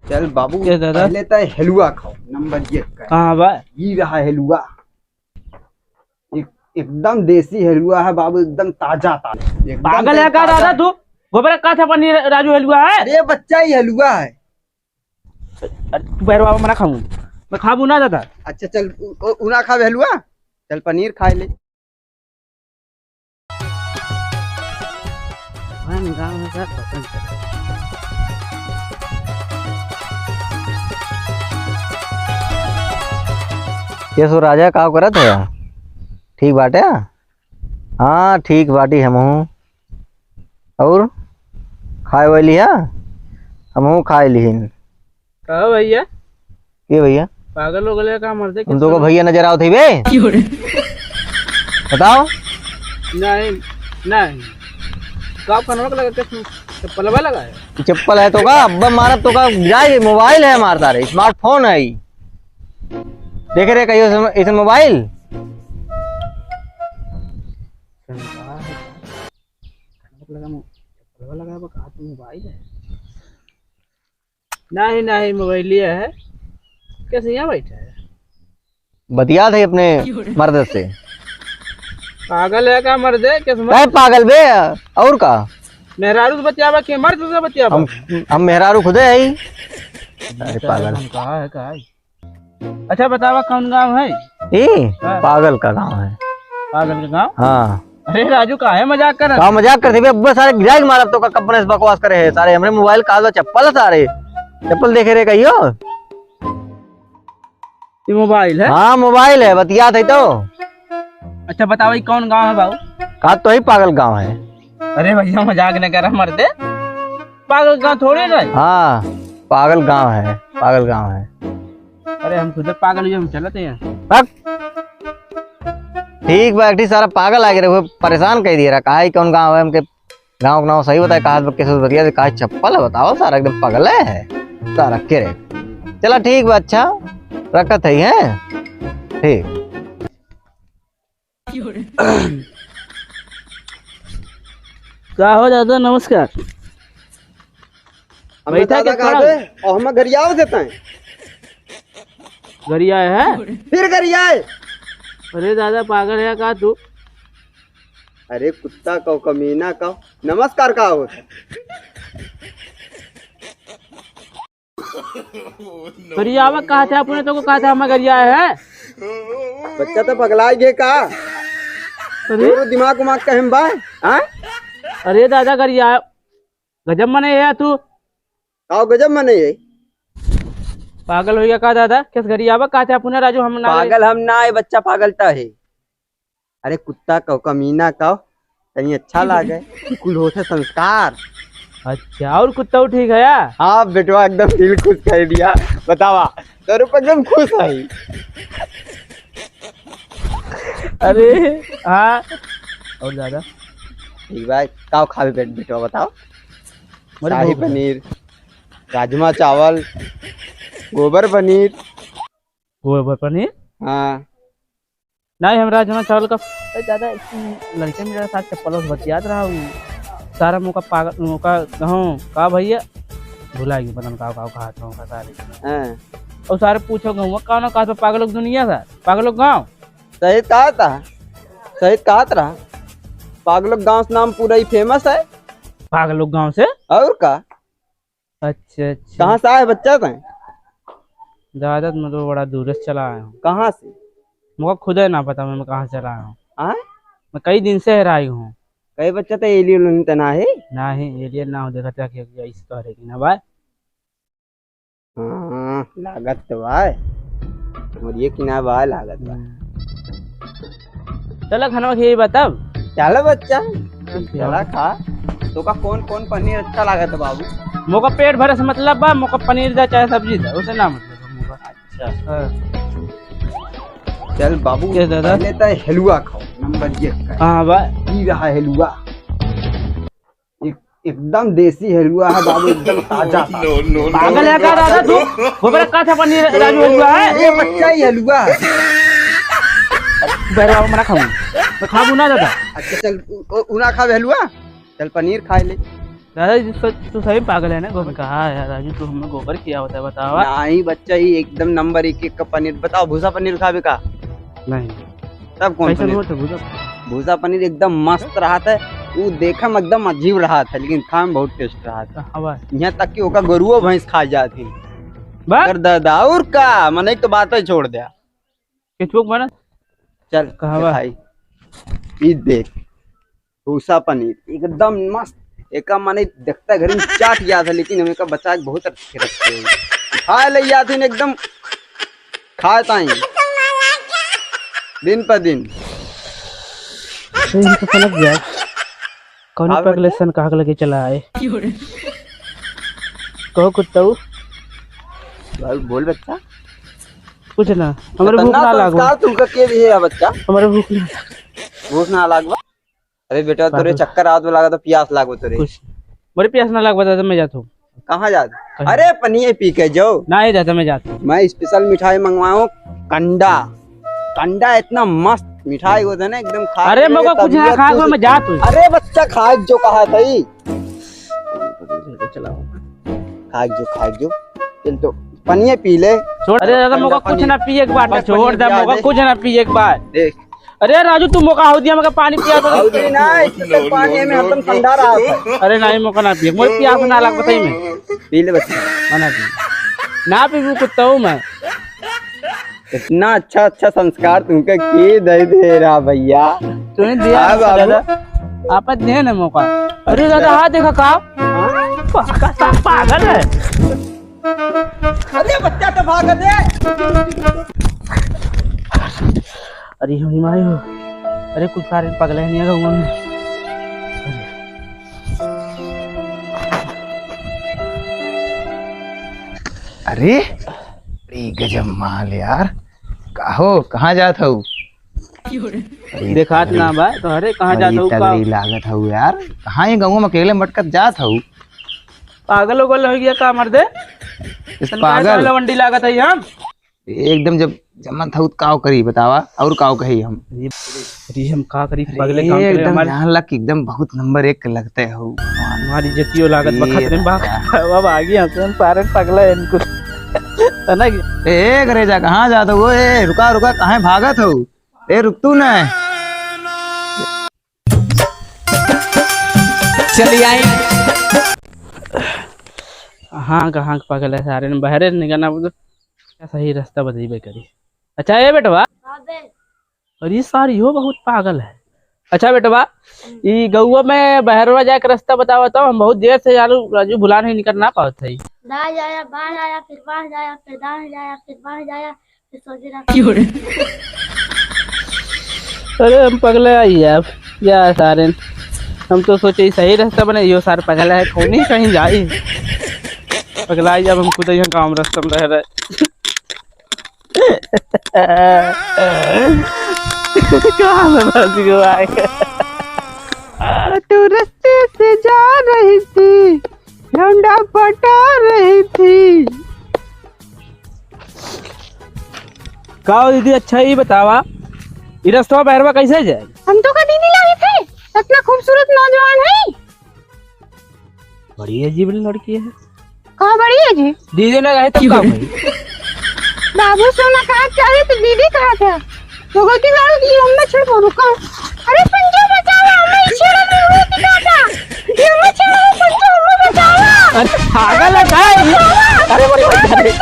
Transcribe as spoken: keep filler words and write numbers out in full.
चल बाबू, ये दादा। पहले तो हलवा खाओ, नंबर एक का। कहाँ बा? ई रहा हलवा। एक, एकदम देसी हलवा है बाबू, एकदम ताजा ताजा, एकदम पागल है का ताजा। दादा तू? गोबर का था पनीर राजू हलवा है? अरे बच्चा, ई हलवा है। अरे तू बैरवा, मैं ना खाऊं, मैं खाबू ना दादा। अच्छा चल, उ, उ, उ ना खाबे हलवा, चल पनीर खाए ले। भगवान गाँव में का पसंद करता है। ये सो राजा का करत है? ठीक बाटे? हाँ, ठीक बाटी हमहूँ। और खाए वाली है? हमहूँ खाए लिहिन। कहो भैया। के भैया? पागल हो गए का मर्दे? तुम दो को भैया नजर आओ थे बे? क्यों रे? बताओ। नहीं, नहीं। का कनवा के लगा के चप्पलवा लगा है? चप्पल है तो का? अब मारब तो का? जाए, मोबाइल है हमार तारे, स्मार्टफोन है ई। देखे रे कहियो ऐसे, ऐसे मोबाइल? कनवा के लगा मो-, चप्पलवा लगा बा, का तो मोबाइल है? नहीं, नहीं, मोबाइलिया है। कैसे यहाँ बैठा है? बतियात है अपने मर्द से। पागल है का मर्दे? कैसे मर्द? काहे पागल बे? और का? मेहरारू से बतियावा के मर्द से बतियावा? हम, हम मेहरारू खुदे है ही। अरे पागल। कहाँ है, कहाँ है? अच्छा बतावा, कौन गाँव है? ई हाँ। पागल का गाँव है। पागल का गाँव? हाँ। अरे राजू, काहे मजाक करत? का मजाक करत बे? अब्बे सारे गिराइक मारब तो का, कंपनी से बकवास करे है सारे। हमरे मोबाइल का चप्पल है सारे, चप्पल देखे रे कहियो। ये मोबाइल है? हाँ मोबाइल है, बतियात है तो। अच्छा बतावा, ई कौन गाँव है बाबू? का तो ही पागल गाँव है। अरे भैया मजाक न करा मर्दे, पागल गाँव थोड़े रहे। हाँ पागल गाँव है, पागल गाँव है। अरे हम खुद पागल हुए, हम चलत हैं। हक। ठीक बा, एक ठी सारा पागल आगे रहे, परेशान कर दिए रहा। कहा ही कौन गाँव है, हमके गाँव के नाम सही बताए, कहा बा, कैसे बतिया, कहा चप्पल है, बताओ सारा एकदम पागल है सारा के रे। चला ठीक बा, अच्छा रखत है, हैं? ठीक। का हो दादा, नमस्कार। हमें बैठा दादा के कहा खड़ा? दे, और हमें गरियाव देता है। गरियाए है? फिर गरियाए। अरे दादा, पागल है का तू? अरे कुत्ता कहो, कमीना कहो, नमस्कार का होता है? गरियावा कहा था अपने, तो को कहा था हमें गरियाए है? बच्चा तो पगला गए का? अरे? तोरो दिमाग उमाग कहीं बा? हाँ? अरे दादा, गरिया गजब मने है तू। आओ गजब मने है। पागल हो गया का दादा? किस गरियावा कहा था अपने राजू हम ना पागल हम ना है, बच्चा पागल ता है। अरे कुत्ता कहो, कमीना कहो, तनी अच्छा लागे। कुल होत है संस्कार। अच्छा, और कुत्ता ठीक है या? हाँ बेटवा, एकदम दिल खुश कर दिया। बतावा, तोरे पर एकदम खुश है। अरे हाँ, और दादा? ठीक भाई, का खावे बेट-, बेटवा बताओ? मुझे शाही भूख है। पनीर, राजमा चावल, गोबर पनीर। गोबर पनीर? हाँ। नहीं, हम राजमा चावल का, ए, दादा, एक लड़के मेरे साथ चप्पल से बतियात रहा हूँ। सारा मौका पागल, मौका कहूँ, का भैया? भुला गए, पता नहीं का, का, का, का, का सारे। हाँ। और सारे पूछो गाँव, का ना, का तो पागल लोग दुनिया था, पागल लोग गाँव। सही कहा था, सही कहा था। पागल लोग गाँव से नाम पूरा ही famous है। पागल लोग गाँव से? और का? अच्छा, अच्छा। कहाँ से आए बच्चा तैं? दादा, मैं तो बड़ा दूर से चला आया हूँ। कहाँ से? मुझे खुद ही ना पता मैं, मैं कहाँ से चला आया हूँ। आए? मैं कई दिन से हेराई हूँ। कई बच्चा तो alien उलियन तो ना है? ना है, alien ना हो, देखा था कि, कि ऐसे तो हरे की ना भाई। हाँ, लागत तो भाई। और ये कि ना भाई लागत भाई। हम्म। चला खाना खिएबा तब। चला बच्चा, चला। चला खा। तोका कौन कौन पनीर अच्छा लागत है बाबू? मोका पेट भरे से मतलब बा, मोका पनीर दा चाहे सब्जी दा, उसे ना मतलब है मोका। अच्छा। हाँ। चल बाबू, ये दादा। पहले तो हलवा खाओ, नंबर एक का। हाँ बा। ई रहा हलवा। एक, एकदम देसी हलवा है बाबू, एकदम ताजा, ताजा। No, no, no। पागल है का दादा तू? गोबर का था पनीर राजू हलवा है? ये बच्चा ही हलवा है। बैरवा में ना खाऊं। मैं खाबू ना दादा। अच्छा चल, उ, उ, उ ना खावे हलवा, चल पनीर खाए ले। दादा जी, तू सही पागल है ना? गोबर कहा है यार राजू, तू हमें गोबर किया होता है, बतावा। नहीं बच्चा, ये एकदम नंबर एक एक का पनीर। बताओ, भूसा पनीर खाबे का? नहीं। तब कौन कैसन पनीर? होत है भूसा? भूसा पनीर एकदम मस्त रहत है। वो देखे में एकदम अजीब रहत है, लेकिन खाए में बहुत टेस्ट रहत है। हाँ भाई। यहाँ तक कि ओका गोरुओ भैंस खा जात है। बस? अगर दादा, और का? मने एक तो बात ही छोड़ दे। केचुक बनत? चल, कहाँ बा? दिखाई। ई देख, भूसा पनीर एकदम मस्त। एका मने देखता घरी में चाट गया था, लेकिन हम एका बचा के बहुत अच्छे रखते हैं। खाए ले जाते हैं एकदम, खाए ताई दिन पर दिन। यही तो समझ गया। कौन हाँ, पगले बच्चा? सन कहा के लगे चला आए? कहो कुत्ताऊ। बोल, बोल बच्चा। कुछ ना, हमारे भूख खतरनाक ना लागो। संस्कार तुमका के दिए है बच्चा? हमारे भूख ना लागो। भूख ना लागो? अरे बेटा, तोरे पागल। चक्कर आवत बा, लागत बा पियास लागो तोरे। कुछ, बड़ी पियास ना लागो, दादा, मैं जाता हूँ। कहाँ जात? कहीं। अरे पनिया पी के जाओ। ना, ये दादा, मैं जाता हूँ। मैं स्पेशल मिठाई मंगवाऊँ, कंडा। कंडा इतना मस्त मिठाई होता है ना, एकदम खा अरे, के मौका कुछ ना तबीयत खा, खुश। मैं जात हूँ। अरे बच्चा, खाए जो कहा था ही। चलाओ। खाए जो, खाए जो। चल तो पनिया पी ले। छोड़। अरे दादा, कंडा मौका कुछ पनिया। ना पिए एक बार। अच्छा, छोड़ पनिया दे, पिया मौका दे। कुछ ना पिए एक बार। देख। अरे राजू, तू मौका हो दिया, मौका पानी पिया दो। अरे ना, इसी तक पानी में हरदम ठंडा रहा था। अरे नहीं, मौका ना पिए, मोर पियास ना लाग बताई मैं। पी ले बच्चा। मना पी। ना पीबू कुत्ता हूँ मैं। इतना अच्छा, अच्छा संस्कार तुमके के दे दे रहा भैया। तूने दिया हाँ बाबू। दादा, आप दे ना मौका। अरे दादा, हाँ देखा का? हाँ? पा-, का, का पागल है? अरे बच्चा तो भाग दे। अरे हो माई हो। अरे कुछ कारण पगला है नहीं गाँव में। अरे, अरे गजब माल यार। काहो, कहाँ जात हऊ? अरे देखात तगड़ी, ना बा, तो अरे कहाँ जात हऊ का? तगड़ी लागत हऊ यार। कहाँ ये गाँव में अकेले मटकत जात हऊ? पागल उगल हो गया का मर्दे? इस तन काहे पागल। लवंडी लागत है हम? एकदम जब जमत हऊ त काव करी बतावा, और काव कही हम? अरे, अरे हम का करी, अरे पगले काम करे एकदम हमारे। जान ला कि एकदम बहुत नंबर एक लगते हऊ। हमारी इज्जतियो लागत बा ये खतरे में बा। राजा। अब आगे हमसे हम सारे पगला है इनको। है ना कि? ए, ए, करेजा, कहाँ जात हऊ? ए, रुका, रुका, कहाँ भागत हऊ? ए, रुक तू ना। चली आई। हाँ, कहाँ के पगल है सारे ने बहरे निकलना, वो तो क्या सही रास्ता बतइबे करी। अच्छा, ए बेटवा। हाँ बे। अरे सार, इहो बहुत पागल है। अच्छा बेटवा, हम्म। ई गौवा में बहरवा जाए के रास्ता बतावा तो, हम बहुत देर से यार राजू भुला नहीं निकल ना पावत है। दाएं जाया, बाएं जाया, फिर बाएं जाया, फिर दाएं जाया, फिर बाएं जाया, अरे हम पगला आई अब, या सारे, हम तो सोचे ई सही रास्ता बने, यो सार पगला है, कौन ही कहीं जाई, पगला आई अब हम खुद यहाँ काम रास्ता में रह रहे। कहाँ से फंस गयो आए? तू रस्ते से जा रही थी, लौंडा पटा रही थी। का हो दीदी, अच्छा ई बतावा, ई रस्तवा बहरवा कैसे जाए? हम तो कभी नहीं लगे थे, इतना खूबसूरत नौजवान है। बड़ी अजीब लड़की है। का बड़ी है जी? दीदी ना रहे तब का भाई? बाबू सोना कहा चाहे तो दीदी कहा था। तो गलती गाड़ू की अम्मा छेड़ बोलू का। अरे पंजा बचावा, अम्मा छेड़ बोलू की कहा था। ये अम्मा छेड़ बोलू, पंजा अम्मा बचावा। अरे पागल है का ये? अरे बड़ी, बड़ी, बड़ी।